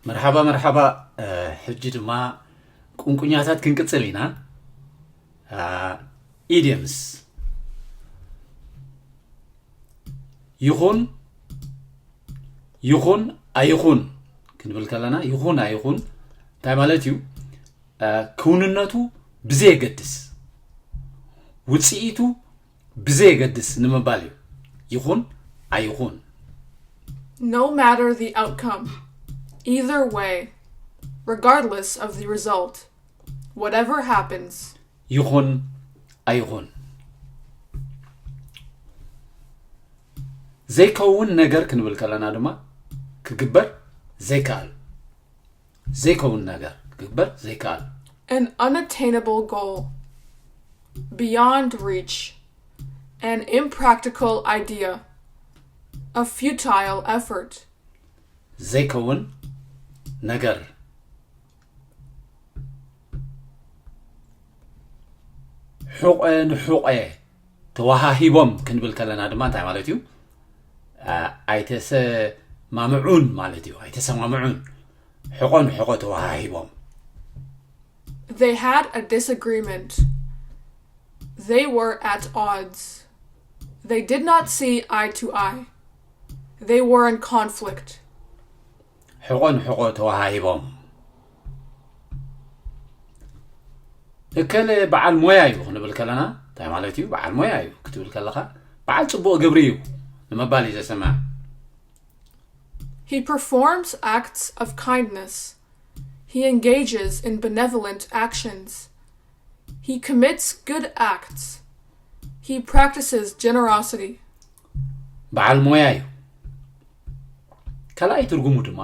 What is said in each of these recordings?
መርሓባ መርሓባ። ሕጂ ድማ ቁንቁኛታት ክንቅጽል ኢና። ኢድየምስ ይኹን ይኹን ኣይኹን ክንብል ከለና፣ ይኹን ኣይኹን እንታይ ማለት እዩ? ክውንነቱ ብዘየገድስ፣ ውፅኢቱ ብዘየገድስ ንምባል እዩ። ይኹን ኣይኹን። No matter the outcome, either way, regardless of the result, whatever happens, ይኹን ኣይኹን። ዘይከውን ነገር ክንብል ከለና ድማ ክግበር ዘይከኣል፣ ዘይከውን ነገር ክግበር ዘይከኣል። An unattainable goal, beyond reach, an impractical idea, a futile effort. ዘይከውን ነገር። ሑቐ ንሑቐ ተወሃሂቦም ክንብል ከለና ድማ እንታይ ማለት እዩ? ኣይተሰማምዑን ማለት እዩ። ኣይተሰማምዑን። ሕቖ ንሕቖ ተወሃሂቦም። They had a disagreement. They were at odds. They did not see eye to eye. They were in conflict. ሕቖ ንሕቖ ተወሃሂቦም። እከለ በዓል ሞያ እዩ ክንብል ከለና እንታይ ማለት እዩ? በዓል ሞያ እዩ ክትብል ከለኻ በዓል ጽቡቕ ግብሪ እዩ ንምባል እዩ ዘሰምዕ። He performs acts of kindness. He engages in benevolent actions. He commits good acts. He practices generosity. በዓል ሞያ እዩ። ካልኣይ ትርጉሙ ድማ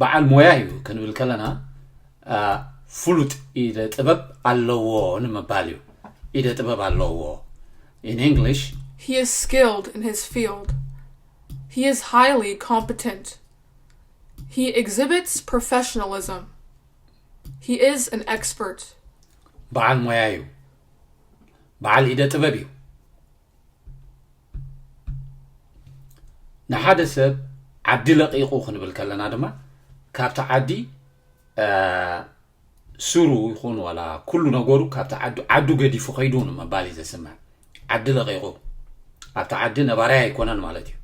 በዓል ሞያ እዩ ክንብል ከለና ፍሉጥ ኢደ ጥበብ ኣለዎ ንምባል እዩ። ኢደ ጥበብ ኣለዎ። In English, He is skilled in his field. He is highly competent. He exhibits professionalism. He is an expert. በዓል ሞያ እዩ። በዓል ኢደ ጥበብ እዩ። ንሓደ ሰብ ዓዲ ለቒቑ ክንብል ከለና ድማ ካብቲ ዓዲ ሱሩ ይኹን ዋላ ኩሉ ነገሩ ካብቲ ዓዱ ዓዱ ገዲፉ ከይዱ ንምባል እዩ ዘስምዕ። ዓዲ ለቒቑ ኣብቲ ዓዲ ነባራይ ኣይኮነን ማለት እዩ።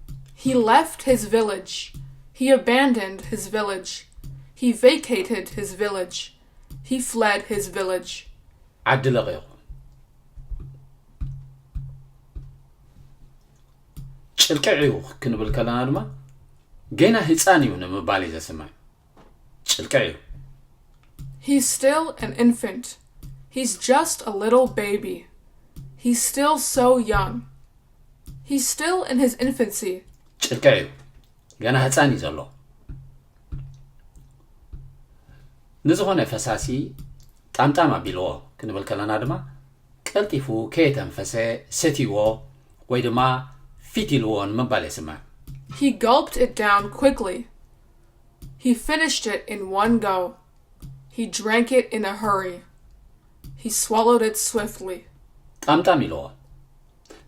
He left his village. He abandoned his village. He vacated his village. He fled his village. ዓዲ ለቒቑ። ጭልቅዕ እዩ ክንብል ከለና ድማ ገና ህፃን እዩ ንምባል እዩ ዘስምዕ። ጭልቅዕ እዩ። He's still an infant. He's just a little baby. He's still so young. He's still in his infancy. ጭልቅዕ እዩ። ገና ህፃን እዩ ዘሎ። ንዝኾነ ፈሳሲ ጣምጣም ኣቢልዎ ክንብል ከለና ድማ ቀልጢፉ ከየተንፈሰ ሰትይዎ ወይ ድማ ፊት ኢልዎ ንምባል የስምዕ። He gulped it down quickly. He finished it in one go. He drank it in a hurry. He swallowed it swiftly. ጣምጣም ኢልዎ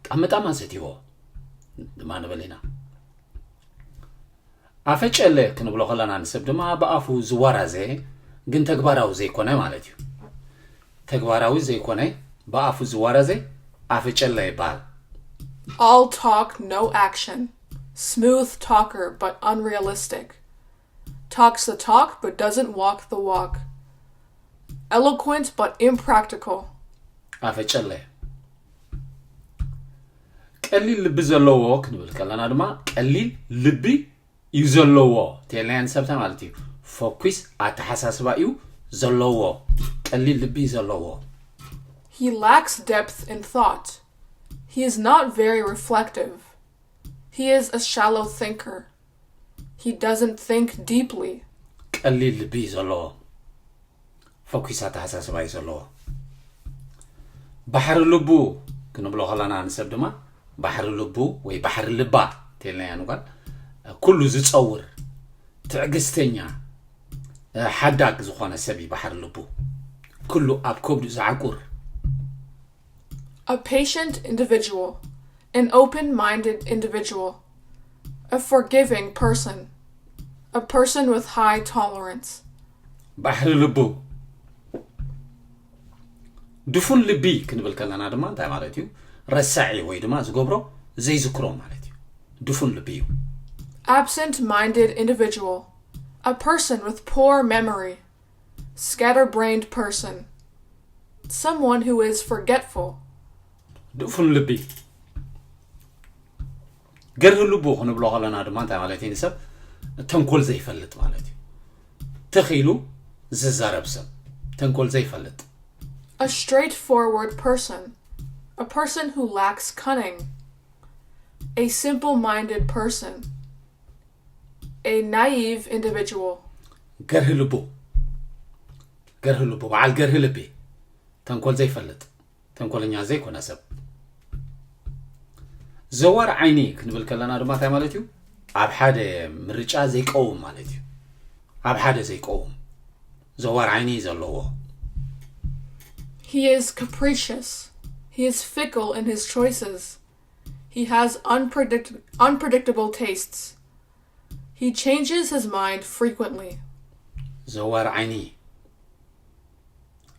ጣምጣም ኣሰትይዎ ድማ ንብል ኢና። ኣፈጨለ ክንብሎ ከለና ንሰብ ድማ ብኣፉ ዝወራዘ ግን ተግባራዊ ዘይኮነ ማለት እዩ። ተግባራዊ ዘይኮነ ብኣፉ ዝወራዘ ኣፈጨለ ይበሃል። All talk, no action. Smooth talker, but unrealistic. Talks the talk, but doesn't walk the walk. Eloquent, but impractical. ኣፈጨለ ቀሊል ልቢ ዘለዎ ክንብል ከለና ድማ ቀሊል ልቢ እዩ ዘለዎ። ተየለያን ሰብታ ማለት እዩ። ፈኩስ ኣተሓሳስባ እዩ ዘለዎ። ቀሊል ልቢ እዩ ዘለዎ። He lacks depth in thought. He is not very reflective. He is a shallow thinker. He doesn't think deeply. ቀሊል ልቢ እዩ ዘለዎ። ፈኩስ ኣተሓሳስባ እዩ ዘለዎ። ባሕሪ ልቡ ክንብሎ ከለና ንሰብ ድማ ባሕሪ ልቡ ወይ ባሕሪ ልባ ተልናያ ንጓል ኩሉ ዝፀውር ትዕግስተኛ ሓዳግ ዝኾነ ሰብ እዩ ባሕሪ ልቡ። ኩሉ ኣብ ከብዱ ዝዓቁር። A patient individual, an open minded individual, a forgiving person, A person with high tolerance. ባሕሪ ልቡ። ድፉን ልቢ ክንብል ከለና ድማ እንታይ ማለት እዩ? ረሳዒ ወይ ድማ ዝገብሮ ዘይዝክሮ ማለት እዩ። ድፉን ልቢ እዩ። Absent minded individual. A person with poor memory. Scatterbrained person. Someone who is forgetful. ድፉን ልቢ። ገርህ ልቡ ክንብሎ ከለና ድማ እንታይ ማለት እዩ? ንሰብ ተንኮል ዘይፈልጥ ማለት እዩ። ተኺሉ ዝዛረብ ሰብ ተንኮል ዘይፈልጥ። A straightforward person. A person who lacks cunning. A simple minded person. A naive individual. ገርህ ልቡ። ገርህ ልቡ በዓል ገርህ ልቢ። ተንኮል ዘይፈልጥ ተንኮለኛ ዘይኮነ ሰብ። ዘዋር ዓይኒ ክንብል ከለና ድማ እንታይ ማለት እዩ? ኣብ ሓደ ምርጫ ዘይቀውም ማለት እዩ። ኣብ ሓደ ዘይቀውም ዘዋር ዓይኒ ዘለዎ። He is capricious. He is fickle in his choices. He has unpredict- unpredictable tastes. He changes his mind frequently. ዘዋር ዓይኒ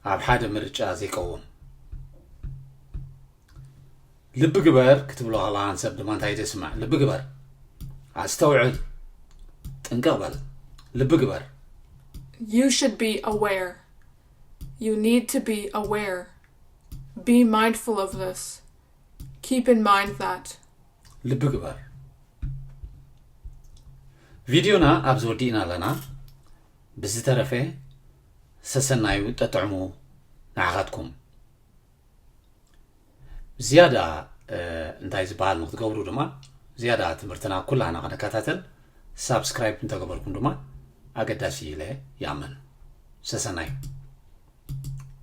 ኣብ ሓደ ምርጫ ዘይቀውም። ልቢ ግበር ክትብሎ ከለኻ ንሰብ ድማ እንታይ እዩ ዘስምዕ? ልቢ ግበር፣ ኣስተውዕል፣ ጥንቅቕ በል። ልቢ ግበር። You should be aware. You need to be aware. Be mindful of this. Keep in mind that. ልቢ ግበር። ቪድዮና ኣብዚ ወዲእና ኣለና። ብዝተረፈ ሰሰናዩ ጠጥዕሙ ንዓኻትኩም። ዝያዳ እንታይ ዝበሃል ንክትገብሩ ድማ ዝያዳ ትምህርትና ኩላና ክንከታተል ሳብስክራይብ እንተገበርኩም ድማ ኣገዳሲ ኢለ ይኣምን። ሰሰናዩ።